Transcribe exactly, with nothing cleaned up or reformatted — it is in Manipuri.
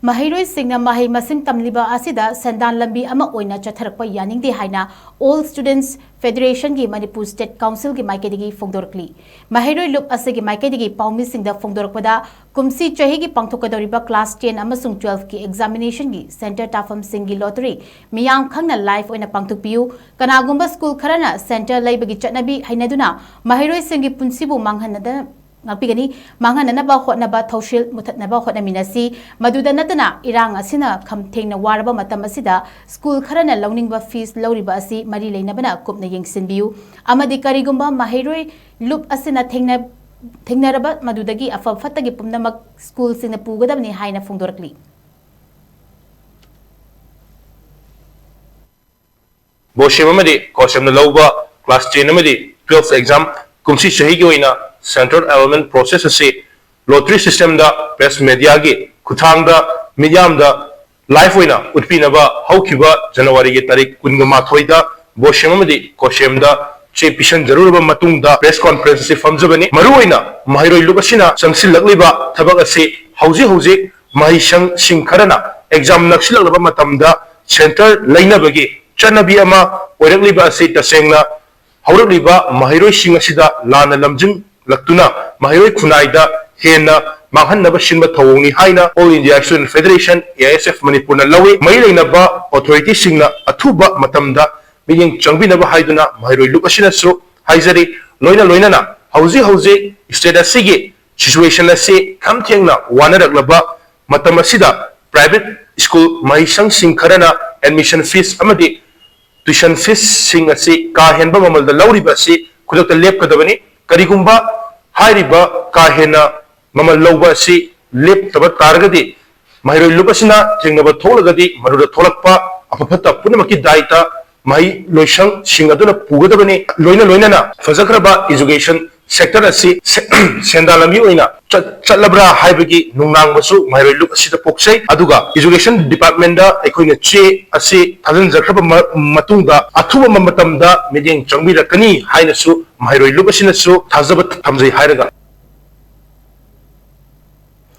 ꯃꯍꯩꯔꯣꯏꯁꯤꯡꯅ ꯃꯍꯩ ꯃꯁꯤꯡ ꯇꯝꯂꯤꯕ ꯑꯁꯤꯗ ꯁꯦꯟꯗꯥꯟ ꯂꯝꯕꯤ ꯑꯃ ꯑꯣꯏꯅ ꯆꯠꯊꯔꯛꯄ ꯌꯥꯅꯤꯡꯗꯦ ꯍꯥꯏꯅ All Students Federationꯒꯤ ꯃꯅꯤꯄꯨꯔ State Councilꯒꯤ ꯃꯥꯏꯀꯩꯗꯒꯤ ꯐꯣꯡꯗꯣꯔꯛꯂꯤ꯫ ꯃꯍꯩꯔꯣꯏ ꯂꯨꯞ ꯑꯁꯤꯒꯤ ꯃꯥꯏꯀꯩꯗꯒꯤ ꯄꯥꯎꯃꯤꯁꯤꯡꯗ ꯐꯣꯡꯗꯣꯔꯛꯄꯗ, ꯀꯨꯝꯁꯤ ꯆꯍꯤꯒꯤ ꯄꯥꯡꯊꯣꯛꯀꯗꯧꯔꯤꯕ class ten ꯑꯃꯁꯨꯡ twelveꯀꯤ examinationꯒꯤ center ꯇꯥꯐꯝꯁꯤꯡꯒꯤ lottery ꯃꯤꯌꯥꯝ ꯈꯪꯅ live ꯑꯣꯏꯅ ꯄꯥꯡꯊꯣꯛꯄꯤꯌꯨ꯫ ꯀꯅꯥꯒꯨꯝꯕ school ꯈꯔꯅ center ꯂꯩꯕꯒꯤ ꯆꯠꯅꯕꯤ ꯍꯩꯅꯗꯨꯅ ꯃꯍꯩꯔꯣꯏꯁꯤꯡꯒꯤ ꯄꯨꯟꯁꯤꯕꯨ ꯃꯥꯡꯍꯟꯅꯗ-, ꯉꯥꯛꯄꯤꯒꯅꯤ꯫ ꯃꯥꯡꯍꯟꯅꯅꯕ ꯍꯣꯠꯅꯕ ꯊꯧꯁꯤꯜ ꯃꯨꯊꯠꯅꯕ ꯍꯣꯠꯅꯃꯤꯟꯅꯁꯤ꯫ ꯃꯗꯨꯗ ꯅꯠꯇꯅ, ꯏꯔꯥꯡ ꯑꯁꯤꯅ ꯈꯝ ꯊꯦꯡꯅ ꯋꯥꯔꯕ ꯃꯇꯝ ꯑꯁꯤꯗ school ꯈꯔꯅ ꯂꯧꯅꯤꯡꯕ fees ꯂꯧꯔꯤꯕ ꯑꯁꯤ ꯃꯔꯤ ꯂꯩꯅꯕꯅ ꯀꯨꯞꯅ ꯌꯦꯡꯁꯤꯟꯕꯤꯌꯨ, ꯑꯃꯗꯤ ꯀꯔꯤꯒꯨꯝꯕ ꯃꯍꯩꯔꯣꯏ ꯂꯨꯞ ꯑꯁꯤꯅ ꯊꯦꯡꯅ-, ꯊꯦꯡꯅꯔꯕ ꯃꯗꯨꯗꯒꯤ ꯑꯐ ꯐꯠꯇꯒꯤ ꯄꯨꯝꯅꯃꯛ schoolꯁꯤꯡꯅ ꯄꯨꯒꯗꯕꯅꯤ ꯍꯥꯏꯅ ꯐꯣꯡꯗꯣꯔꯛꯂꯤ꯫ ꯕꯣꯁꯦꯝ ꯑꯃꯗꯤ ꯀꯣꯁꯦꯝꯅ ꯂꯧꯕ class ten ꯑꯃꯗꯤ twelve exam ꯀꯨꯝꯁꯤ ꯆꯍꯤꯒꯤ ꯑꯣꯏꯅ central allotment process ꯑꯁꯤ lottery systemꯗ press mediaꯒꯤ ꯈꯨꯠꯊꯥꯡꯗ ꯃꯤꯌꯥꯝꯗ live ꯑꯣꯏꯅ ꯎꯠꯄꯤꯅꯕ ꯍꯧꯈꯤꯕ ꯖꯅꯋꯥꯔꯤꯒꯤ ꯇꯥꯔꯤꯛ ꯀꯨꯟꯒ ꯃꯥꯊꯣꯏꯗ ꯕꯣꯁꯦꯝ ꯑꯃꯗꯤ ꯀꯣꯁꯦꯝꯗ ꯆꯦ ꯄꯤꯁꯤꯟꯖꯔꯨꯔꯕ ꯃꯇꯨꯡꯗ press conference ꯑꯁꯤ ꯐꯝꯖꯕꯅꯤ꯫ ꯃꯔꯨꯑꯣꯏꯅ ꯃꯍꯩꯔꯣꯏ ꯂꯨꯞ ꯑꯁꯤꯅ ꯆꯪꯁꯤꯜꯂꯛꯂꯤꯕ ꯊꯕꯛ ꯑꯁꯤ ꯍꯧꯖꯤꯛ ꯍꯧꯖꯤꯛ ꯃꯍꯩꯁꯪꯁꯤꯡ ꯈꯔꯅ exam ꯅꯛꯁꯤꯜꯂꯛꯂꯕ ꯃꯇꯝꯗ center ꯂꯩꯅꯕꯒꯤ ꯆꯠꯅꯕꯤ ꯑꯃ ꯑꯣꯏꯔꯛꯂꯤꯕ ꯑꯁꯤ ꯇꯁꯦꯡꯅ ꯍꯧꯔꯛꯂꯤꯕ ꯃꯍꯩꯔꯣꯏꯁꯤꯡ ꯑꯁꯤꯗ ꯂꯥꯟꯅ ꯂꯝꯖꯤꯡꯂꯛꯇꯨꯅ ꯃꯍꯩꯔꯣꯏ ꯈꯨꯟꯅꯥꯏꯗ ꯍꯦꯟꯅ ꯃꯥꯡꯍꯟꯅꯕ ꯁꯤꯟꯕ ꯊꯧꯑꯣꯡꯅꯤ ꯍꯥꯏꯅ All India Student Federation, A I S F, ꯃꯅꯤꯄꯨꯔꯅ ꯂꯧꯏ꯫ ꯃꯔꯤ ꯂꯩꯅꯕ authorityꯁꯤꯡꯅ ꯑꯊꯨꯕ ꯃꯇꯝꯗ ꯃꯤꯠꯌꯦꯡ ꯆꯪꯕꯤꯅꯕ ꯍꯥꯏꯗꯨꯅ ꯃꯍꯩꯔꯣꯏ ꯂꯨꯞ ꯑꯁꯤꯅꯁꯨ ꯍꯥꯏꯖꯔꯤ꯫ ꯂꯣꯏꯅ ꯂꯣꯏꯅꯅ ꯍꯧꯖꯤꯛ ꯍꯧꯖꯤꯛ state ꯑꯁꯤꯒꯤ situation ꯑꯁꯤ ꯈꯝ ꯊꯦꯡꯅ ꯋꯥꯅꯔꯛꯂꯕ ꯃꯇꯝ ꯑꯁꯤꯗ private school ꯃꯍꯩꯁꯪꯁꯤꯡ ꯈꯔꯅ admission fees ꯑꯃꯗꯤ tuition feesꯁꯤꯡ ꯑꯁꯤ ꯀꯥ ꯍꯦꯟꯕ ꯃꯃꯜꯗ ꯂꯧꯔꯤꯕ ꯑꯁꯤ ꯈꯨꯗꯛꯇ ꯂꯦꯞꯀꯗꯕꯅꯤ꯫ ꯀꯔꯤꯒꯨꯝꯕ ꯍꯥꯏꯔꯤꯕ ꯀꯥ ꯍꯦꯟꯅ ꯃꯃꯜ ꯂꯧꯕ ꯑꯁꯤ ꯂꯦꯞꯇꯕ ꯇꯥꯔꯒꯗꯤ ꯃꯍꯩꯔꯣꯏ ꯂꯨꯞ ꯑꯁꯤꯅ ꯊꯦꯡꯅꯕ ꯊꯣꯛꯂꯒꯗꯤ ꯃꯗꯨꯗ ꯊꯣꯛꯂꯛꯄ ꯑꯐ ꯐꯠꯇ ꯄꯨꯝꯅꯃꯛꯀꯤ ꯗꯥꯏꯇ ꯃꯍꯩ ꯂꯣꯏꯁꯪꯁꯤꯡ ꯑꯗꯨꯅ ꯄꯨꯒꯗꯕꯅꯤ꯫ ꯂꯣꯏꯅ ꯂꯣꯏꯅꯅ ꯐꯖꯈ꯭ꯔꯕ education sector ꯑꯁꯤ ꯁꯦ-, ꯁꯦꯟꯗꯥꯟ ꯂꯝꯕꯤ ꯑꯣꯏꯅ ꯆꯠ-, ꯆꯠꯂꯕ꯭ꯔꯥ ꯍꯥꯏꯕꯒꯤ ꯅꯨꯡꯅꯥꯡꯕꯁꯨ ꯃꯍꯩꯔꯣꯏ ꯂꯨꯞ ꯑꯁꯤꯗ ꯄꯣꯛꯆꯩ꯫ ꯑꯗꯨꯒ education departmentꯗ ꯑꯩꯈꯣꯏꯅ ꯆꯦ ꯑꯁꯤ ꯊꯥꯖꯤꯟꯖꯈ꯭ꯔꯕ ꯃ-, ꯃꯇꯨꯡꯗ ꯑꯊꯨꯕ ꯃꯇꯝꯗ ꯃꯤꯠꯌꯦꯡ ꯆꯪꯕꯤꯔꯛꯀꯅꯤ ꯍꯥꯏꯅꯁꯨ ꯃꯍꯩꯔꯣꯏ ꯂꯨꯞ ꯑꯁꯤꯅꯁꯨ ꯊꯥꯖꯕ ꯊꯝꯖꯩ ꯍꯥꯏꯔꯒ